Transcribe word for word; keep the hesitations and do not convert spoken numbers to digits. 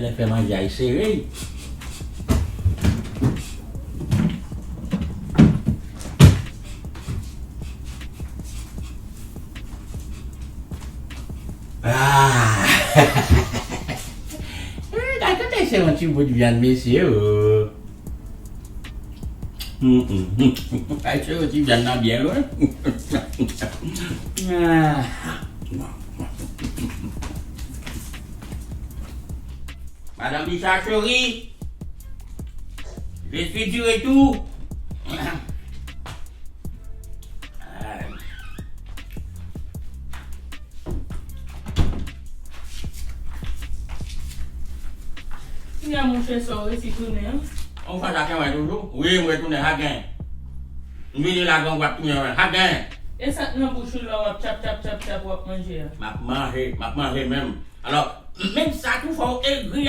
Lè fè manje a, e sere. Ah! Eh, gade, tande se yon ti bout vyann, mesye, oh. Mm, mm, mm. Ay, se yon ti vyann nan byen lwen. Ah. Madame Richard chérie, je suis du retour. Kounya monchè, sa w resi tounen an? Ou fè sa kenwen toujou? Wi, mwen tounen, sa gen. M vini la, gen w ap tounen, sa gen. E sa k nan bouch ou la, w ap tchap, tchap, tchap, tchap, w ap manje a? M ap manje, m ap manje menm. Alò, menm sa tou fò w egri a